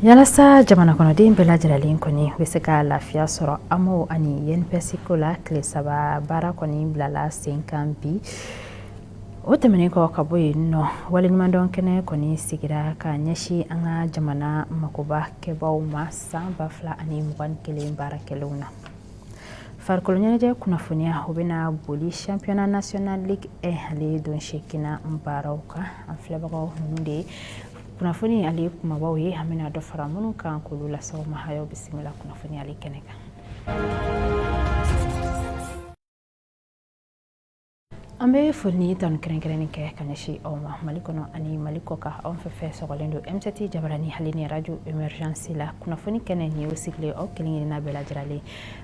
Yalasa jamana kɔnɔden bɛɛ lajɛlen kɔni bɛ se ka lafiya sɔrɔ AMO ani INPS ko la, tile 3 baara kɔni bilala sen kan bi. O tɛmɛnen kɔ ka bɔ yen nɔ, waleɲumandɔn kɛnɛ kɔni sigira ka ɲɛsin an ka jamana makoba kɛbaw ma san 2021 baara kɛlenw na. Farikolo ɲɛnajɛ kunnafoniya, o bɛna boli championnat national Ligue 1 ale don 8nan baaraw kan. An filɛbagaw, ninnu de ye kunnafoni ale kumabaw ye. An bɛna dɔ fara minnu kan k'olu lase aw ma. A y'aw bisimila kunnafoni ale kɛnɛ kan. An bɛ foli ni tanu kɛrɛnkɛrɛnnen kɛ ka ɲɛsin aw ma Mali kɔnɔ ani Mali kɔ kan. Anw fɛn fɛn sɔgɔlen don M7 jabarani hali ni radio émergence la, kunnafoni kɛnɛ nin y'o sigilen aw kelen kelenna bɛɛ lajɛlen.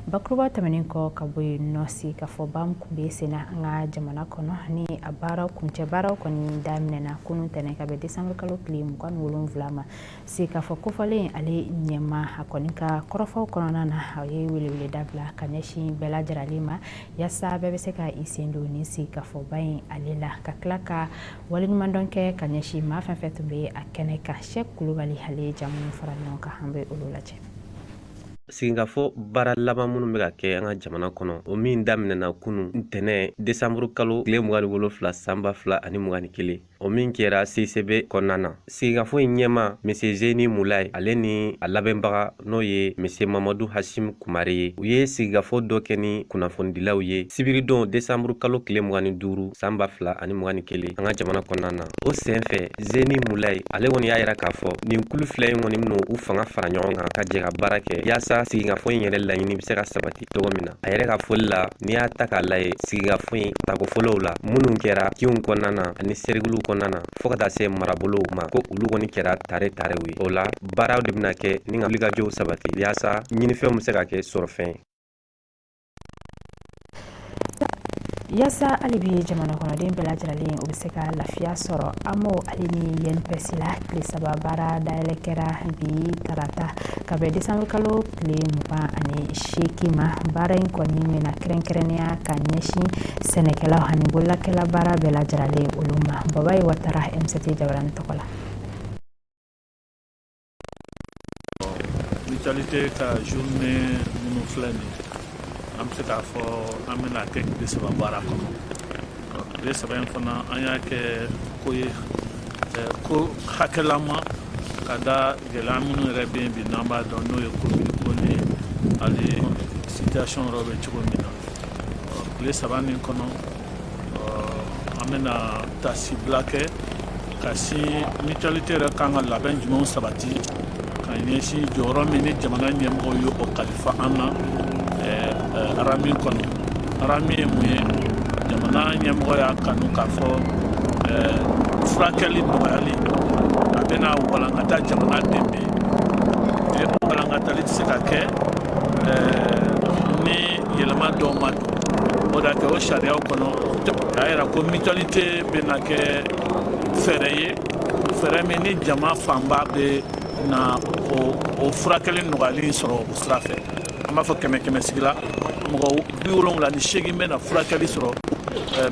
Bakuruba tɛmɛnen kɔ ka bɔ yen nɔ, si ka fɔ ba kun bɛ sen na an ka jamana kɔnɔ ni a baaraw kuncɛ baaraw kɔni daminɛna kunun tɛnɛn ka bɛn décembre kalo tile 27 ma. Si ka fɔ kofɔlen ale ɲɛma, a kɔni ka kɔrɔfɔw kɔnɔna na, a ye weleweleda bila ka ɲɛsin bɛɛ lajɛlen ma yaasa bɛɛ bɛ se ka i sen don nin si ka fɔba in ale la, ka tila ka waleɲumandɔn kɛ ka ɲɛsin maa fɛn fɛn tun bɛ a kɛnɛ kan. Sɛk Kulubali ale ye ja minnu fara ɲɔgɔn kan, an bɛ olu lajɛ. Sigikafɔ baara laban minnu bɛ ka kɛ an ka jamana kɔnɔ, o min daminɛna kunun ntɛnɛn desanburu kalo tile 27 san 2021, o min kɛra CICB kɔnɔna na, sigikafɔ in ɲɛma Monsieur Zeni Mulayi, ale ni a labɛnbaga n'o ye Monsieur Mamadu Hashim Kumare ye, u ye sigikafɔ dɔ kɛ ni kunnafonidilaw ye sibiridon desanburu kalo tile 25 san 2021 an ka jamana kɔnɔna na. O sen fɛ, Zeni Mulayi ale kɔni y'a yira k'a fɔ nin kulu fila in kɔni bɛna u fanga fara ɲɔgɔn kan ka jɛ ka baara kɛ yaasa sigikafɔ in yɛrɛ laɲini bɛ se ka sabati cogo min na. A yɛrɛ ka fɔli la, n'i y'a ta k'a lajɛ sigikafɔ in tako fɔlɔw la minnu kɛra kinw kɔnɔna na ani serikiliw kɔnɔna na fɔɔ ka taa se marabolow ma, ko olu kɔni kɛra tare tarew ye. O la, baaraw de bɛna kɛ ni ka wulikajɔw sabati yaasa ɲinifɛnw bɛ se ka kɛ sɔrɔfɛn ye. Yaasa hali bi jamana kɔnɔden bɛɛ lajɛlen o bɛ se ka lafiya sɔrɔ AMO ale ni INPS la, tile 3 baara dayɛlɛ kɛra bi tarata ka bɛn décembre kalo tile 28 ma. Baara in kɔni bɛna kɛrɛnkɛrɛnnenya ka ɲɛsin sɛnɛkɛlaw ani bololakɛla baara bɛɛ lajɛlen olu ma. Baba ye Watara, M7 jabarani tɔgɔ la. Mutualité ka journée minnu filɛ nin, an bɛ se k'a fɔ an bɛna kɛ tile 3 baara kɔnɔ. Tile 3 in fana, an y'a kɛ ko ye ko hakɛlama ka da gɛlɛya minnu yɛrɛ bɛ yen bi, n'an b'a dɔn n'o ye Covid ko ni hali situation yɔrɔ bɛ cogo min na. Tile 3 nin kɔnɔ, an bɛna tasibila kɛ ka sin mutualité yɛrɛ kan ka labɛn jumɛnw sabati ka ɲɛsin jɔyɔrɔ min ni jamana ɲɛmɔgɔw ye o kalifa an na RAMU kɔnɔ. RAMU ye mun ye? Jamana ɲɛmɔgɔ y'a kanu k'a fɔ furakɛli nɔgɔyali a bɛna walankata jamana den bɛɛ. O walankatali tɛ se ka kɛ ni yɛlɛma dɔw ma don. O de y'a kɛ o sariyaw kɔnɔ k'a yira ko mutualité bɛna kɛ fɛɛrɛ ye, fɛɛrɛ min ni jama fanba bɛ na o furakɛli nɔgɔyali sɔrɔ o sira fɛ. An b'a fɔ kɛmɛ kɛmɛ sigi la, mɔgɔ 78 bɛna furakɛli sɔrɔ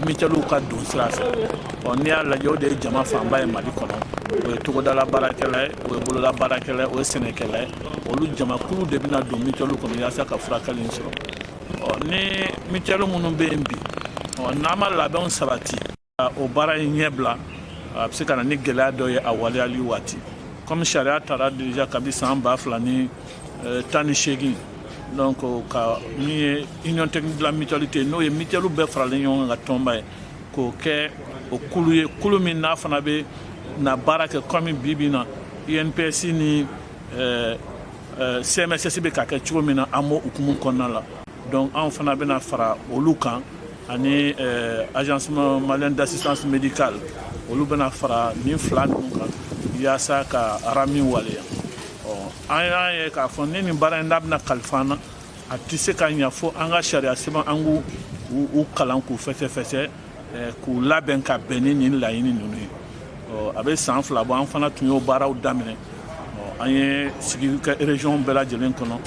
mutuelle ka don sira fɛ. Ɔ, n'i y'a lajɛ, o de ye jama fanba ye Mali kɔnɔ. O ye togodala baarakɛla ye, o ye bolola baarakɛla ye, o ye sɛnɛkɛla ye. Olu jamakulu de bɛna don mutuelle kɔnɔ yaasa ka furakɛli in sɔrɔ. Ɔ, ni mutuelle minnu bɛ yen bi, ɔ, n'an ma labɛnw sabati o baara in ɲɛ bila, a bɛ se ka na ni gɛlɛya dɔ ye a waleyali waati. Comme sariya tara déjà kabi san 2018, donc ka min ye Union technique de la mutualité, n'o ye mutuelle bɛɛ faralen ɲɔgɔn kan ka tɔnba ye, k'o kɛ o kulu ye, kulu min n'a fana bɛ na baara kɛ comme bi bi in na INPS ni CMSS bɛ ka kɛ cogo min na, an b'o hukumu kɔnɔna la. Donc anw fana bɛna fara olu kan ani Agence malienne d'assistance médicale, olu bɛna fara nin fila ninnu kan yaasa ka RAMU waleya. Ɔ, an y'a ye k'a fɔ ni nin baara in n'a bɛna kalifa an na, a tɛ se ka ɲɛ fo an ka sariya sɛbɛn, an k'u u kalan, k'u fɛsɛfɛsɛ, k'u labɛn ka bɛn ni nin laɲini ninnu ye. Ɔ, a bɛ san 2 bɔ, an fana tun y'o baaraw daminɛ. An ye sigi kɛ région bɛɛ lajɛlen kɔnɔ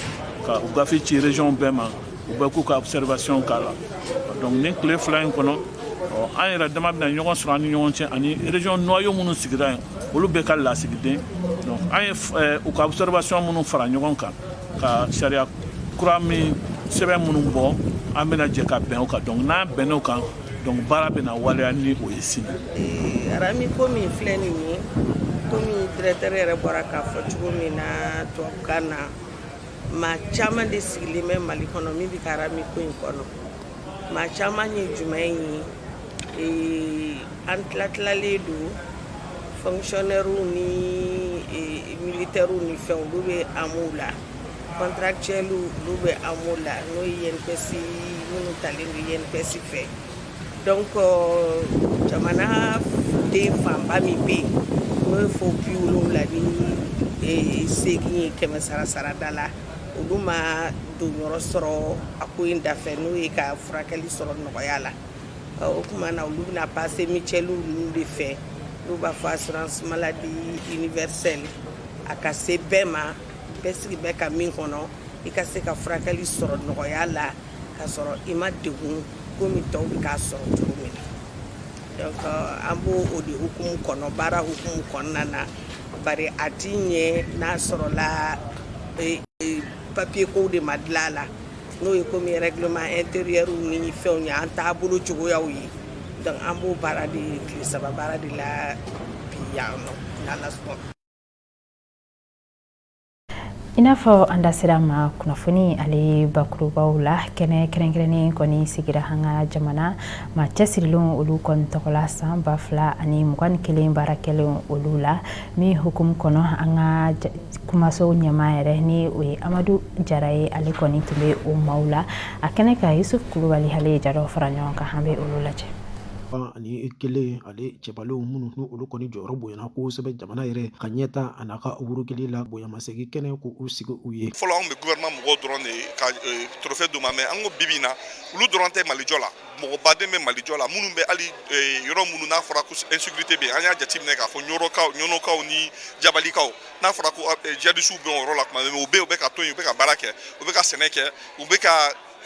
ka u gafe ci région bɛɛ ma, u bɛɛ k'u ka observation k'a la. Donc nin tile 2 in kɔnɔ, an yɛrɛ dama bɛna ɲɔgɔn sɔrɔ an ni ɲɔgɔn cɛ ani région noyau minnu sigira yen, olu bɛɛ ka lasigiden. Donc an ye u ka observation minnu fara ɲɔgɔn kan ka sariya kura min sɛbɛn minnu bɔ, an bɛna jɛ ka bɛn o kan. Donc n'an bɛnn'o kan, donc baara bɛna waleya ni o ye sini. RAMU ko min filɛ nin ye, komi directeur yɛrɛ bɔra k'a fɔ cogo min na tubabukan na, maa caman de sigilen bɛ Mali kɔnɔ min bɛ ka RAMU ko in kɔnɔ. Maa caman ye jumɛn ye? An tila tilalen don, fonctionnaires ni militaires ni fɛn, olu bɛ AMO la, contractuels, olu bɛ AMO la, n'o ye INPS, minnu talen don INPS fɛ. Donc jamana den fanba min bɛ yen, n'o ye fo 78 ye kɛmɛ sara sarada la, olu ma don yɔrɔ sɔrɔ a ko in dafɛ, n'o ye ka furakɛli sɔrɔ nɔgɔya la. O tuma na, olu bɛna passer mutuelle ninnu de fɛ, n'u b'a fɔ assurance maladie universelle, a ka se bɛɛ ma, bɛɛ sigi bɛ ka min kɔnɔ, i ka se ka furakɛli sɔrɔ nɔgɔya la ka sɔrɔ i ma degun komi tɔw bɛ k'a sɔrɔ cogo min na. Donc an b'o o de hukumu kɔnɔ, baara hukumu kɔnɔna na, bari a ti ɲɛ n'a sɔrɔla papier kow de ma dilan a la, n'o ye komi règlement intérieur ni fɛnw ye, an taabolo cogoyaw ye. Donc an b'o baara de, tile 3 baara de la bi yan nɔ, n'Ala sɔnna. I n'a fɔ an da sera ma kunnafoni ale bakurubaw la, kɛnɛ kɛrɛnkɛrɛnnen kɔni sigira an ka jamana maa cɛsirilenw olu kɔni tɔgɔ la san 2021 baara kɛlenw olu la, min hukumu kɔnɔ, an ka kumaso ɲɛmaa yɛrɛ, ni o ye Amadu Jara ye, ale kɔni tun bɛ o maaw la a kɛnɛ kan. Yusuf Kulubali, ale ye ja dɔw fara ɲɔgɔn kan, an bɛ olu lajɛ. 21 ale cɛbalenw minnu n'u olu kɔni jɔyɔrɔ bonyana kosɛbɛ jamana yɛrɛ ka ɲɛta a n'a ka wurukili la, bonyamasegin kɛnɛ ko u sigi u ye. Fɔlɔ, anw bɛ gouvernement mɔgɔw dɔrɔn de ka trophée d'u ma, mais an ko bibi in na, olu dɔrɔn tɛ Malijɔ la. Mɔgɔ baden bɛ Malijɔ la minnu bɛ hali yɔrɔ minnu n'a fɔra ko insécurité bɛ yen. An y'a jateminɛ k'a fɔ Ɲɔrɔkaw, Ɲɔnɔkaw ni Jabalikaw, n'a fɔra ko djihadistes bɛ o yɔrɔ la tuma bɛɛ, u bɛ yen, u bɛ ka to yen, u bɛ ka baara kɛ, u bɛ ka sɛnɛ kɛ, u bɛ ka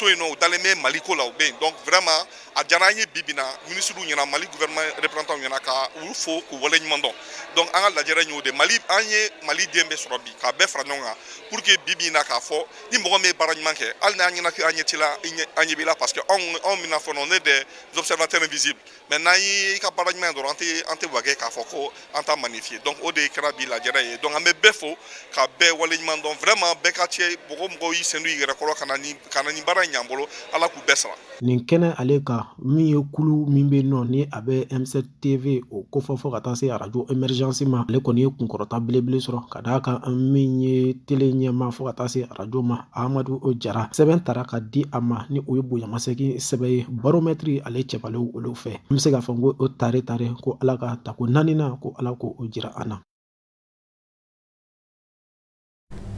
to yen nɔ, u dalen bɛ Mali ko la, u bɛ yen. Donc vraiment, a diyara an ye bi bi in na, ministre ɲɛna, Mali gouvernement représentant ɲɛna, ka u fo k'u waleɲuman dɔn. Donc an ka lajɛrɛ y'o de Mali, an ye Mali den bɛɛ sɔrɔ bi k'a bɛɛ fara ɲɔgɔn kan pour que bi bi in na, k'a fɔ ni mɔgɔ min ye baara ɲuman kɛ, hali n'an ɲɛna an ɲɛ t'i la, an ɲɛ b'i la, parce que anw bɛna fɔ on est des observateurs invisibles, mais n'an ye i ka baara ɲuman ye dɔrɔn, an tɛ wagɛ k'a fɔ ko an t'a magnifier. Donc o de kɛra bi lajɛrɛ ye. Donc an bɛ bɛɛ fo ka bɛɛ waleɲuman dɔn. Vraiment, bɛɛ ka cɛ, mɔgɔ mɔgɔ y'i sen don i yɛrɛ kɔrɔ ka na nin baara in ɲ'an bolo, Ala k'u bɛɛ sara. Nin kɛnɛ ale kan, min ye kulu min bɛ nɔ ni a bɛ M7 TV o kofɔ fo ka taa se arajo Emergence ma, ale kɔni ye kunkɔrɔta belebele sɔrɔ ka d'a kan min ye télé ɲɛma fo ka taa se arajo ma, Amadu Jara, sɛbɛn tara ka di a ma ni o ye bonyamasegin sɛbɛn ye baromètre ale cɛbalew olu fɛ. An bɛ se k'a fɔ ko o tare tare ko Ala ka tako naaninan ko Ala ko o jira an na.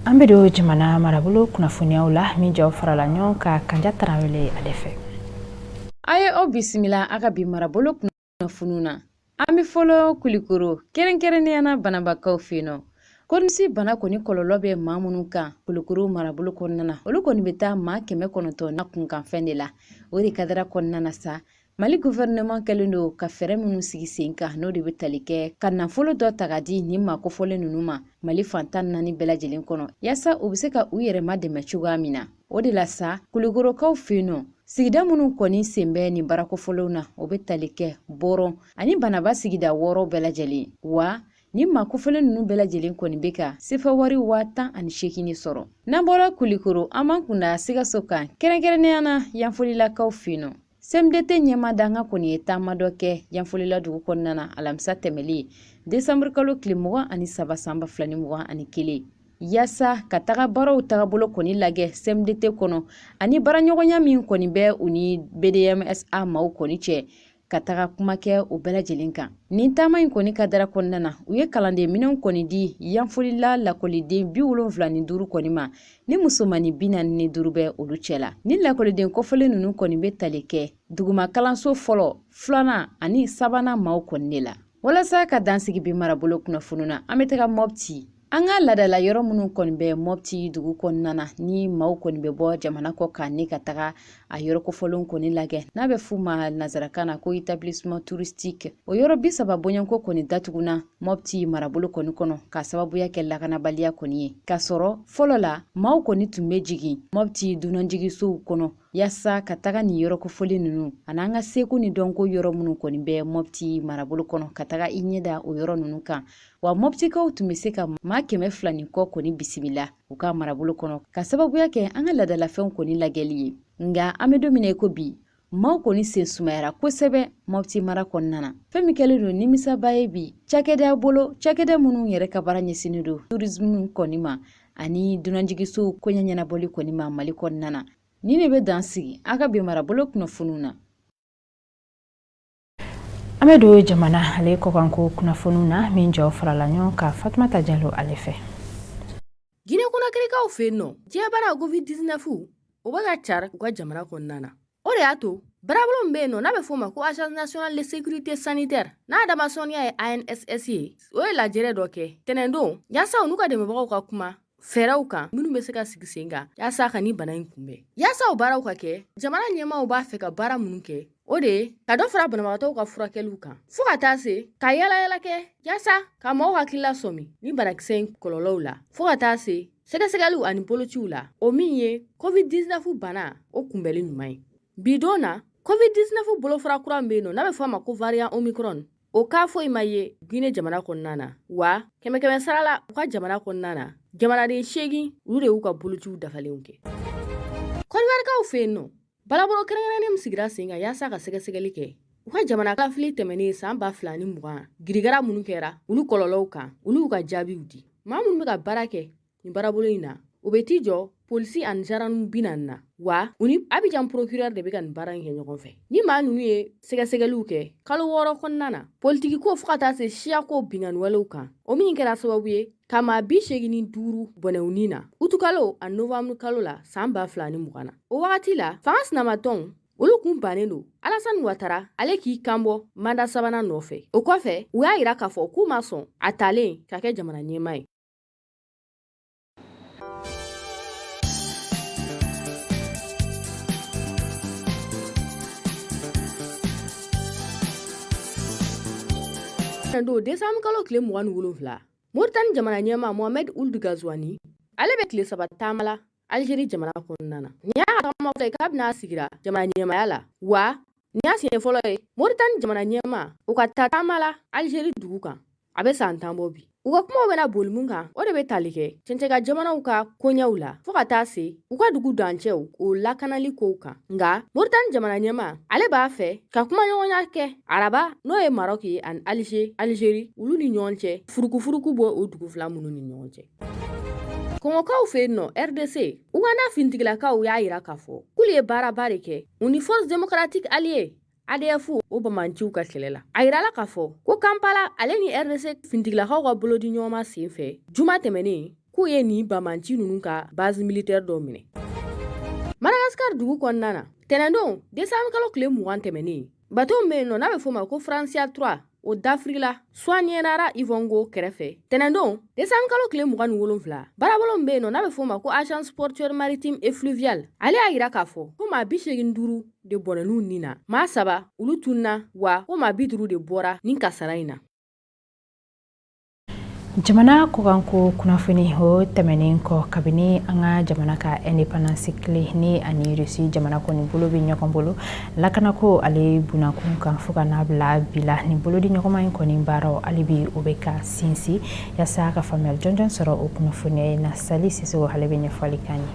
An bɛ don jamana marabolo kunnafoniyaw la, min jaw farala ɲɔgɔn kan Kanja Tarawele ale fɛ. A ye aw bisimila a ka bi marabolo kunnafoniw na. An bɛ fɔlɔ Kulikoro, kɛrɛnkɛrɛnnenya na Banabakaw fɛ yen nɔ. Kɔnisi bana kɔni kɔlɔlɔ bɛ maa minnu kan Kulukoro marabolo kɔnɔna na, olu kɔni bɛ taa maa 900 na kunkanfɛn de la. O de kadara kɔnɔna na sa, Mali gouvernement kɛlen don ka fɛɛrɛ minnu sigi sen kan, n'o de bɛ tali kɛ ka nafolo dɔ ta ka di nin maa kofɔlen ninnu ma Mali fan 14 bɛɛ lajɛlen kɔnɔ, yaasa u bɛ se ka u yɛrɛ ma dɛmɛ cogoya min na. O de la sa, Kulukorokaw fɛ yen nɔ, sigida minnu kɔni sen bɛ nin baara kofɔlenw na, o bɛ tali kɛ Bɔrɔn ani Banaba sigida 6 bɛɛ lajɛlen wa. Nin maa kofɔlen ninnu bɛɛ lajɛlen kɔni bɛ ka sefa wari 18,000 de sɔrɔ. N'an bɔra Kulikoro, an b'an kunda Sikaso kan, kɛrɛnkɛrɛnnenya na Yanfolilakaw fɛ yen nɔ. CMDT ɲɛmaa danga kɔni ye taama dɔ kɛ Yanfolila dugu kɔnɔna na alamisa tɛmɛlen, desanburu kalo tile 23 san 2021, yaasa ka taga baaraw tagabolo kɔni lajɛ CMDT kɔnɔ, ani baaraɲɔgɔnya min kɔni bɛ u ni BDMSA maaw kɔni cɛ, ka taga kuma kɛ o bɛɛ lajɛlen kan. Nin taama in kɔni ka dara kɔnɔna na, u ye kalanden minɛnw kɔni di Yanfolila lakɔliden 75 kɔni ma, ni musomannin 45 bɛ olu cɛ la. Ni lakɔliden kɔfɔlen ninnu kɔni bɛ tali kɛ duguma kalanso fɔlɔ, filanan ani sabanan maaw kɔni de la. Walasa ka dan sigi bi marabolo kunnafoni na, an bɛ taga Mɔpti. An ka ladala yɔrɔ minnu kɔni bɛ Mɔpti dugu kɔnɔna na, ni maaw kɔni bɛ bɔ jamana kɔ kan ni ka taga a yɔrɔ kofɔlenw kɔni lajɛ, n'a bɛ f'u ma nansarakan na ko établissement touristique, o yɔrɔ 30 bɔɲɔgɔnko kɔni datuguna Mɔpti marabolo kɔni kɔnɔ k'a sababuya kɛ lakanabaliya kɔni ye. K'a sɔrɔ fɔlɔ la, maaw kɔni tun bɛ jigin Mɔpti dunanjiginsow kɔnɔ yaasa ka taga nin yɔrɔ kofɔlen ninnu an'an ka seko ni dɔnko yɔrɔ minnu kɔni bɛ Mɔpti marabolo kɔnɔ, ka taga i ɲɛ da o yɔrɔ ninnu kan. Wa Mɔptikaw tun bɛ se ka maa 200 ni kɔ kɔni bisimila u ka marabolo kɔnɔ ka sababuya kɛ an ka ladalafɛnw kɔni lajɛli ye. Nka an bɛ don min na i ko bi, maaw kɔni sen sumayara kosɛbɛ Mɔpti mara kɔnɔna na. Fɛn min kɛlen don nimisaba ye bi, cakɛda bolo, cakɛda minnu yɛrɛ ka baara ɲɛsinnen don tourisme kɔni ma ani dunanjiginsow koɲɛ ɲɛnabɔli kɔni ma Mali kɔnɔna na. Nin de bɛ dan sigi an ka bi marabolo kunnafoniw na. An bɛ don jamana ale kɔkanko kunnafoniw na, min jɔ farala ɲɔgɔn kan Fatumata Jalo ale fɛ. Guinée Conakrykaw fɛ yen nɔ, diɲɛbana COVID-19 o bɛ ka cari u ka jamana kɔnɔna na. O de y'a to baarabolo min bɛ yen nɔ n'a bɛ f'o ma ko Agence nationale de sécurité sanitaire, n'a damasɔniya ye ANSS ye, o ye lajɛrɛ dɔ kɛ tɛnɛndon yaasa u n'u ka dɛmɛbagaw ka kuma fɛɛrɛw kan minnu bɛ se ka sigi sen kan yaasa ka nin bana in kunbɛn. Yaasa o baaraw ka kɛ, jamana ɲɛmaaw b'a fɛ ka baara minnu kɛ, o de ye ka dɔ fara banabagatɔw ka furakɛliw kan, fo ka taa se ka yalayala kɛ yaasa ka maaw hakilila sɔmi ni banakisɛ in kɔlɔlɔw la, fo ka taa se sɛgɛsɛgɛliw ani bolociw la, o min ye COVID-19 bana o kunbɛli ɲuman ye. Bi don na, COVID-19 bolofara kura min bɛ yen nɔ n'a bɛ fɔ a ma ko variant Omicron, o cas foyi ma ye Guinée jamana kɔnɔna na. Wa kɛmɛ kɛmɛ sara la, u ka jamana kɔnɔna na, jamanaden 8 olu de y'u ka bolociw dafalenw kɛ. Kɔdiwarikaw fɛ yen nɔ, balabolo kɛrɛnkɛrɛnnen min sigira sen kan yaasa ka sɛgɛsɛgɛli kɛ u ka jamana kalafili tɛmɛnen san 2020 girigara minnu kɛra olu kɔlɔlɔw kan, olu y'u ka jaabiw di. Maa minnu bɛ ka baara kɛ nin baarabolo in na, u bɛ t'i jɔ polisi ani zandarmu 40 na. Wa u ni Abidjan procureur de bɛ ka nin baara in kɛ ɲɔgɔn fɛ. Ni maa ninnu ye sɛgɛsɛgɛliw kɛ kalo 6 kɔnɔna na, politiki ko fo ka taa se siyako binkanniwalew kan, o min kɛra sababu ye ka maa 85 bɔnɛ u ni na utukalo ani novanburu kalo la san 2020 na. O wagati la, fanga sinamatɔnw olu kun bannen don Alassane Ouattara ale k'i kanbɔ manda sabanan nɔfɛ. O kɔfɛ, u y'a yira k'a fɔ k'u ma sɔn a talen ka kɛ jamana ɲɛmaa ye. Don desanburu kalo tile 27, Moritani jamana ɲɛmaa Mohamed Ould Ghazouani ale bɛ tile 3 taama la Algérie jamana kɔnɔna na. Nin y'a ka taama fɔlɔ ye kabini a sigira jamana ɲɛmaaya la, wa nin y'a siɲɛ fɔlɔ ye Moritani jamana ɲɛmaa o ka taa taama la Algérie dugu kan a bɛ san 10 bɔ bi. U ka kumaw bɛna boli mun kan, o de bɛ tali kɛ cɛncɛnkan jamanaw ka koɲɛw la fo ka taa se u ka dugu dancɛw o lakanali kow kan. Nka Moritani jamana ɲɛmaa ale b'a fɛ ka kumaɲɔgɔnya kɛ araba, n'o ye Maroc ye ani Alger, Algérie, olu ni ɲɔgɔn cɛ furukufuruku bɔ o dugu fila minnu ni ɲɔgɔn cɛ. Kɔngɔkaw fɛ yen nɔ, RDC, Uganda finitigilakaw y'a yira k'a fɔ k'olu ye baaraba de kɛ u ni Force démocratique alliée ADF o bamanciw ka kɛlɛ la. A yirala k'a fɔ ko Kampala ale ni RDC finitigilakaw ka bolodi ɲɔgɔnma sen fɛ juma tɛmɛnen, k'u ye nin bamanci ninnu ka base militaire dɔ minɛ Madagascar dugu kɔnɔna na tɛnɛndon desanburu kalo tile 20 tɛmɛnen. Bato min bɛ yen nɔ n'a bɛ f'o ma ko Francia 3, o dafirila Soanierana Ivongo kɛrɛfɛ tɛnɛndon desanburu kalo tile 27. Baarabolo min bɛ yen nɔ n'a bɛ f'o ma ko Agence portuaire maritime et fluviale, ale y'a yira k'a fɔ ko maa 85 de bɔnɛn'u ni na, maa 3 olu tununna, wa ko maa 50 de bɔra nin kasara in na. Jamana kɔkanko kunnafoni o tɛmɛnen kɔ, kabini an ka jamana ka indépendance tile ni ani Russie jamana kɔni bolo bɛ ɲɔgɔn bolo lakanako ale bunakun kan, fo ka n'a bila bi la, nin bolodi ɲɔgɔnma in kɔni baaraw hali bi o bɛ ka sinsin. Yaasa ka faamuyali jɔnjɔn sɔrɔ o kunnafoniya in na, Sali Sisoko ale bɛ ɲɛfɔli k'an ye.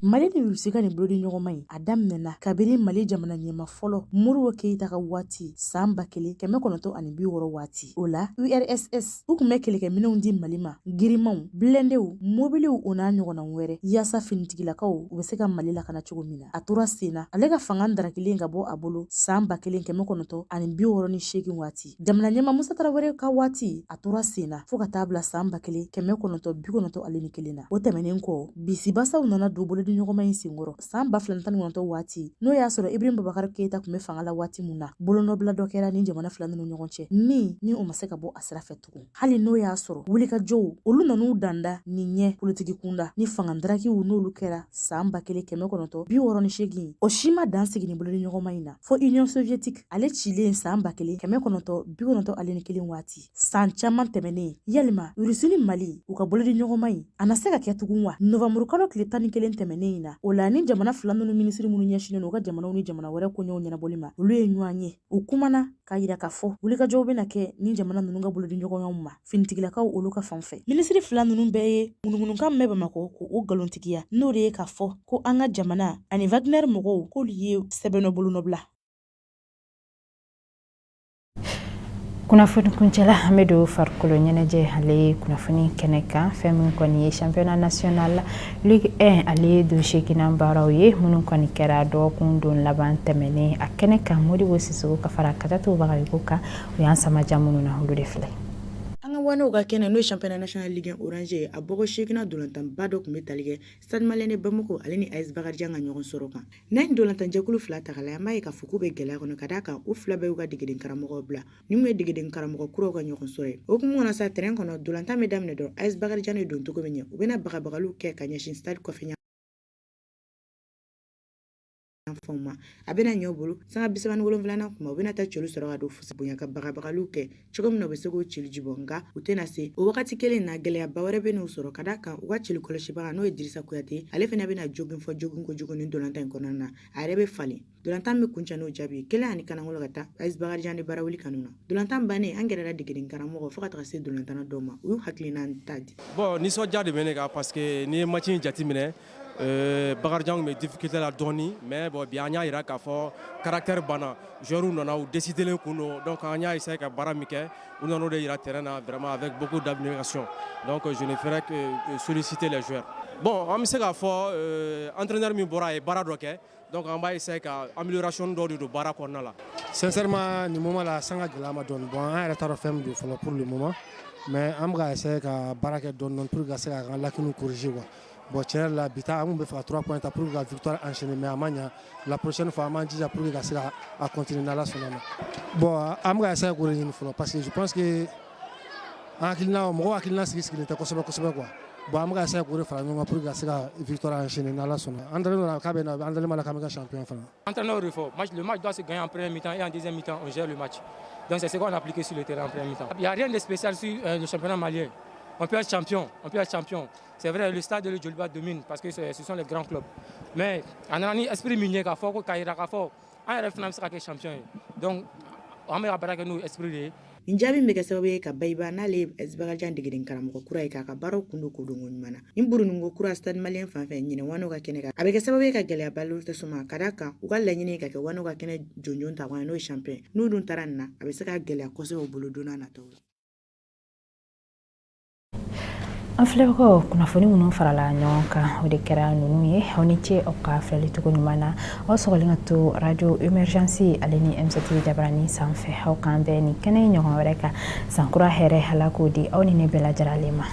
Mali ni Russie ka nin bolodi ɲɔgɔnma in, a daminɛna kabini Mali jamana ɲɛmaa fɔlɔ Modibo Keyita ka waati san 1960 waati. O la, URSS u tun bɛ kɛlɛkɛminɛnw di Mali ma, girimanw, blindéw, mobiliw o n'a ɲɔgɔnna wɛrɛ, yaasa finitigilakaw u bɛ se ka Mali lakana cogo min na. A tora sen na ale ka fanga darakilen ka bɔ a bolo san 1968 waati. Jamana ɲɛmaa Musa Tarawele ka waati, a tora sen na fo ka taa bila san 1991 na. O tɛmɛnen kɔ, bisibasaw nana don bolodi bolodiɲɔgɔnma in senkɔrɔ san 2019 waati, n'o y'a sɔrɔ Ibrahim Boubacar Keita tun bɛ fanga la waati min na, bolonɔbila dɔ kɛra ni jamana fila ninnu ɲɔgɔn cɛ min ni o ma se ka bɔ a sira fɛ tugun. Hali n'o y'a sɔrɔ wulikajɔw olu nan'u danda nin ɲɛ politiki kunda ni fanga darakiw n'olu kɛra san 1968, o si ma dan sigi nin bolodiɲɔgɔnma in na fo Union soviétique ale cilen san 1991 waati, san caman tɛmɛnen. Yalima Rusi ni Mali u ka bolodiɲɔgɔnma in a na se ka kɛ tugun wa? Novanburu kalo tile 11 tɛmɛnen in na, o la ni jamana fila ninnu minisiri minnu ɲɛsinnen u ka jamanaw ni jamana wɛrɛ koɲɛw ɲɛnabɔli ma, olu ye ɲɔgɔn ye, u kumana k'a yira k'a fɔ wulikajɔw bɛna kɛ ni jamana ninnu ka bolodiɲɔgɔnyaw ma finitigilakaw olu ka fan fɛ. Minisiri fila ninnu bɛɛ ye ŋunuŋunukan mɛn Bamakɔ k'o nkalontigiya, n'o de ye k'a fɔ ko an ka jamana ani Wagner mɔgɔw k'olu ye sɛbɛn dɔ bolonɔbila. Kunnafoni kuncɛla, an bɛ don farikolo ɲɛnajɛ ale kunnafoni kɛnɛ kan. Fɛn min kɔni ye championnat national Ligue 1 ale don seeginnan baaraw ye, minnu kɔni kɛra dɔgɔkun don laban tɛmɛnen a kɛnɛ kan, Modibo Sisoko ka fara Kajatu Bagayoko kan, u y'an samaja minnu na, olu de filɛ. An ka wanɛw ka kɛnɛ, n'o ye championnat national Ligue 1 orange ye, a bɔko seeginnan dolantanba dɔ tun bɛ tali kɛ Stade Malien de Bamako ale ni AS Bakarijan ka ɲɔgɔn sɔrɔ kan. N'an ye dolantanjɛkulu fila ta k'a lajɛ, an b'a ye k'a fɔ k'u bɛ gɛlɛya kɔnɔ, ka d'a kan u fila bɛɛ y'u ka degeden karamɔgɔw bila. Nin kun ye degeden karamɔgɔ kuraw ka ɲɔgɔn sɔrɔ ye. O hukumu kɔnɔ sa, terrain kɔnɔ, dolantan bɛ daminɛ dɔrɔn, AS Bakarijan de don cogo bɛ ɲɛ, u bɛna bagabagaliw kɛ ka ɲɛsin stade kɔfɛ yanfanw ma. A bɛna ɲɛ u bolo sanga 37nan kuma, u bɛna taa celu sɔrɔ ka don fusa bonya ka bagabagaliw kɛ cogo min na u bɛ se k'o celu jibɔ, nka u tɛna se. O wagati kelen na, gɛlɛyaba wɛrɛ bɛ n'u sɔrɔ, ka d'a kan u ka celu kɔlɔsibaga, n'o ye Dirisa Kuyate, ale fana bɛna jogin fɔ jogin kojugu nin dolantan in kɔnɔna na, a yɛrɛ bɛ falen. Dolantan bɛ kuncɛ n'o jaabi kelen ani kanangolo ka taa AS Bakarijan de barawuli kanu na. Dolantan bannen, an gɛrɛla degeden karamɔgɔ fo ka taga se dolantanna dɔw ma, u y'u hakilina ta di. Bon, nisɔndiya de bɛ ne kan parce que n'i ye match in jateminɛ, Bakarijan tun bɛ difficulté la dɔɔni, mais bon, bi an y'a jira k'a fɔ caractère banna, joueurs nana, u décidé kun don. Donc an y'a essayé ka baara min kɛ, u nana o de jira terrain na, vraiment avec beaucoup d'abnégation. Donc je ne ferai que solliciter les joueurs. Bon, an bɛ se k'a fɔ entraîneur min bɔra, a ye baara dɔ kɛ, donc an b'a essayer ka amélioration dɔ de don baara kɔnɔna la. Sincèrement, nin moment la, san ka gɛlɛn ma dɔɔni. Bon, an yɛrɛ t'a dɔn fɛn min don fɔlɔ pour le moment, mais an bɛ ka essayer ka baara kɛ dɔɔni dɔɔni pour que ka se k'an ka lacunes corriger quoi. Bon, tiɲɛ yɛrɛ la, bi ta, an kun bɛ fɛ ka 3 points ta pour que ka victoire enchaîner, mais a ma ɲa. La prochaine fois, an b'an jija pour que ka se ka a continuer, n'Ala sɔnna ma. Bon, an bɛ ka essayer k'o de ɲini fɔlɔ parce que je pense que an hakilina, mɔgɔw hakilina sigi sigilen tɛ kosɛbɛ kosɛbɛ quoi. Bon, an bɛ ka essayer k'o de fara ɲɔgɔn kan pour que ka se ka victoire enchaîner, n'Ala sɔnna. An dalen don k'a bɛ na, an dalen b'a la k'an bɛ kɛ champion fana. Entraîneur de fort. Match, le match doit se gagner en première mi-temps et en deuxième mi-temps, on gère le match. Donc c'est ce qu'on a appliqué sur le terrain en première mi-temps. Il n'y a rien de spécial sur le championnat malien. On peut être champion, on peut être champion. C'est vrai, le Stade de Djoliba domine parce que ce sont les grands clubs. Mais en a esprit minier k'a fɔ ko k'a yira k'a fɔ an yɛrɛ fana bɛ se ka kɛ champion ye. Donc an bɛ ka baara kɛ n'o esprit de ye. Nin jaabi bɛ kɛ sababu ye ka Bayiba, n'ale ye AS Bakarijan degeden karamɔgɔ kura ye, k'a ka baaraw kun don kodonko ɲuman na. Nin burununko kura Stade Malien fan fɛ ɲinɛ Wano ka kɛnɛ kan, a bɛ kɛ sababu ye ka gɛlɛyaba lotissement, ka d'a kan u ka laɲini ye ka kɛ Wano ka kɛnɛ jɔnjɔn ta n'o ye champion ye. N'u dun taara nin na, a bɛ se ka gɛlɛya kosɛbɛ u bolo don n'a nataw la. An filɛbagaw, kunnafoni minnu farala ɲɔgɔn kan, o de kɛra ninnu ye. Aw ni ce aw ka filɛlicogo ɲuman na. Aw sɔgɔlen ka to radio Emergence ale ni M7 jabarani sanfɛ. Aw k'an bɛn nin kɛnɛ ɲɔgɔn wɛrɛ kan. Sankura hɛrɛ, Ala k'o di aw ni ne bɛɛ lajɛlen ma.